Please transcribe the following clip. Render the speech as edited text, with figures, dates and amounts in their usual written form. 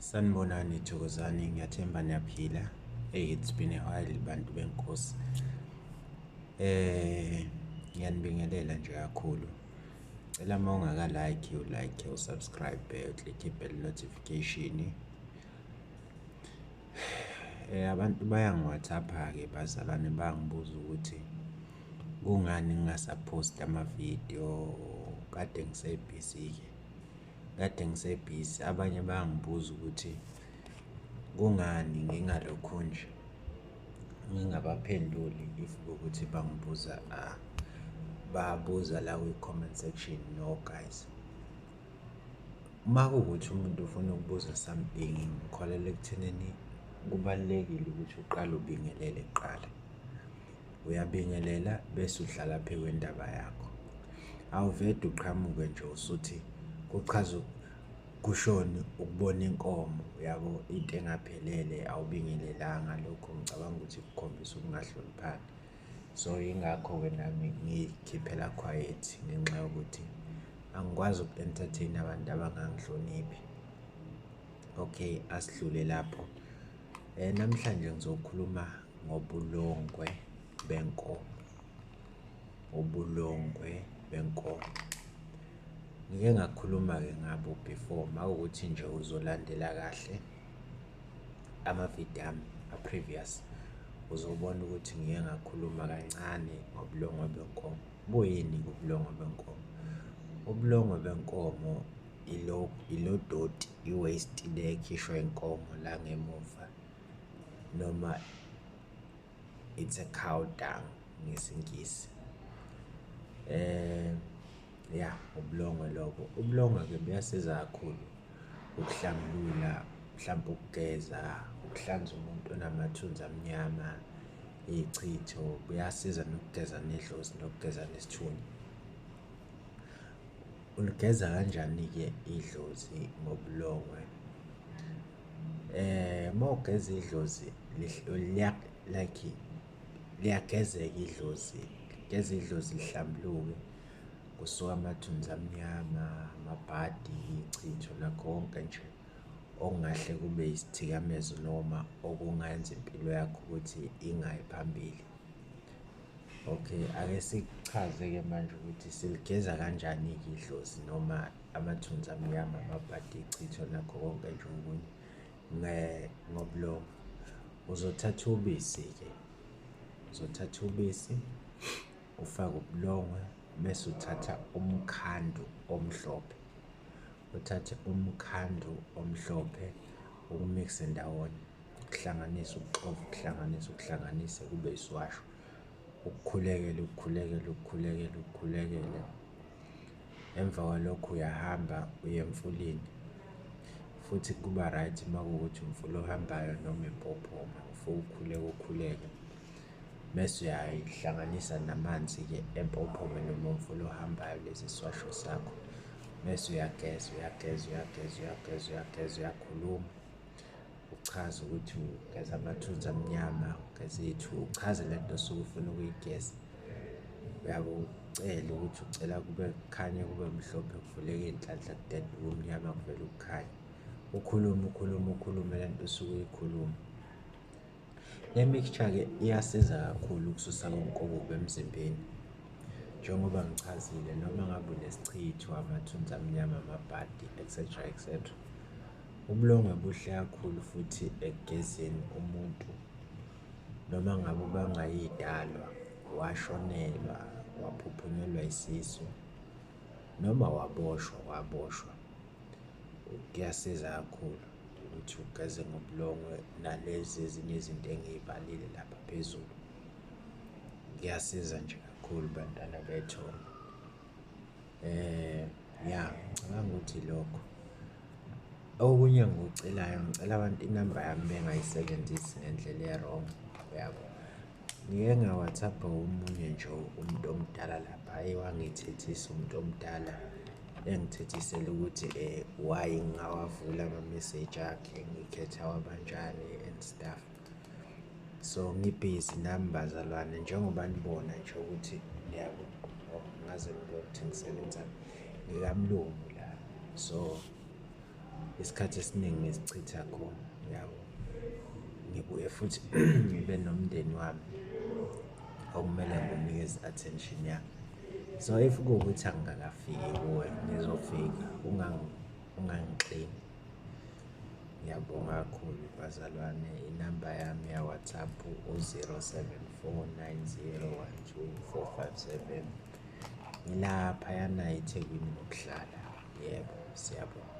Sanibonani, thokozani, ngiyathemba niyaphila. Hey, it's been a while bantu benkosi. Ngiyanibingelela nje kakhulu. Cela uma ungaka-like, u-like, u-subscribe, u-click i-bell notification. Abantu bayangi-WhatsApp-ke bazalwane, bangibuza ukuthi kungani ngingasaphosti amavidiyo, kade ngisebhizi-ke, kade ngisebhizi. Abanye bayangibuza ukuthi kungani ngingalokhu nje ngingabaphenduli if kuwukuthi bangibuza, babuza la kwi-comment section. No guys, uma kuwukuthi umuntu ufuna ukubuza something, ngikholelwa ekuthenini kubalulekile ukuthi uqale ubingelele kuqala. Uyabingelela bese udlala phezu kwendaba yakho. Awuvede uqhamuke nje usuthi kuchaza kushoni ukubona inkomo, uyabo, into engaphelele awubingelelanga. Lokho ngicabanga ukuthi kukhombisa ukungahloniphani. So yingakho-ke nami ngiy'khiphela quiet ngenxa yokuthi angikwazi uku-entertain-a abantu abangangihloniphi. Okay, asidlule lapho. Namhlanje ngizokhuluma ngobulongwe benkomo, ubulongwe benkomo. Ngike ngakhuluma-ke ngabo before, makuwukuthi nje uzolandela kahle amavidiyo ami a-previous, uzobona ukuthi ngike ngakhuluma kancane ngobulongwe benkomo. Buyini-ke ubulongwe benkomo? Ubulongwe benkomo ilo doti, i-waste le ekhishwa inkomo la ngemuva, noma it's a cow dung ngesiNgisi. Ya, ubulongwe lobo. Ubulongwe-ke buyasiza kakhulu ukuhlambulula, mhlampe ukugeza, ukuhlanza umuntu onamathunzi amnyama, iy'chitho, kuyasiza nokugeza nedlozi nokugeza nesithunywa. Uligeza kanjani-ke idlozi ngobulongwe? Uma ugeza idlozi like liyagezeka idlozi, ligeza idlozi lihlambuluke, kusuka amathunzi amnyama, amabhadi, iy'chitho nakho konke nje okungahle kube isithikamezo noma okungayenza impilo yakho ukuthi ingayi phambili. Okay, ake sikuchaze-ke manje ukuthi siligeza kanjani-ke idlozi noma amathunzi amnyama, amabhadi, iy'chitho nakho konke nje okunye ngobulongwe. Uzothatha ubisi-ke, uzothatha ubisi ufake ubulongwe bese uthatha umkhandu omhlophe, uthathe umkhandu omhlophe ukumikse ndawonye, ukuhlanganise, ukuxove, ukuhlanganise, ukuhlanganise kube isiwasho, ukukhulekele, ukukhulekele, ukukhulekele, ukukhulekele. Emva kwalokho uyahamba uye emfuleni, futhi kuba right uma kuwukuthi umfula ohambayo noma impophoma, ufike ukhuleke ukhuleke, bese uyayihlanganisa namanzi-ke empophoma noma umfula ohambayo lesi siwasho sakho, bese uyageza, uyageza, uyageza, uyageza, uyageza, uyakhuluma, uchaze ukuthi ugeza amathunzi amnyama, ugeza uchaze le nto osuke ufuna ukuyigeza. Uyabo, ucele ukuthi ucela kube kukhanye, kube mhlophe, kuvuleke iy'nhlanhla, kudede ubumnyama, kuvele ukukhanya. Ukhulume, ukhulume, ukhulume le nto osuke uyikhuluma. Le mixture-ke iyasiza kakhulu ukususa konke okubi emzimbeni. Njengoba ngichazile, noma ngabe unesichitho, amathunzi amnyama, amabhadi, et cetera, et cetera. Ubulongwe buhle kakhulu futhi ekugezeni umuntu, noma ngabe ubangayidalwa, washonelwa, waphuphunyelwa isisu, noma waboshwa, waboshwa. Kuyasiza kakhulu ukuthi ugeze ngobulongwe nalezi ezinye izinto engiy'balile lapha phezulu. Kuyasiza nje kakhulu bantwana bethongo. Ya, ngicabanga ukuthi lokho. Okunye engikucelayo, ngicela abantu inamba yami bengayisebenzisi ngendlela e-wrong, uyabo. Ngike nga-WhatsApp-a omunye nje umuntu omdala lapha, hhayi wangithethisa umuntu omdala, engithethisela ukuthi why ngingawavuli ama-message akhe, ngikhetha wabanjani and stuff. So ngibhizi nami bazalwane, njengoba nibona nje ukuthi niyabo, ngaze ngibone ukuthi ngisebenzani, ngikamlungu la. So Isikhathi esiningi ngisichitha khona, uyabo? Ngibuye futhi ngibe nomndeni wami okumele ngiwunikeze i-attention yami. So, if kuwukuthi angikakafiki kuwe, ngizofika ungangixini. Ngiyabonga kakhulu bazalwane, inamba yami ya-WhatsApp u-074 901 2457. Ngilaphayana eThekwini ngokuhlala. Yebo, siyabonga.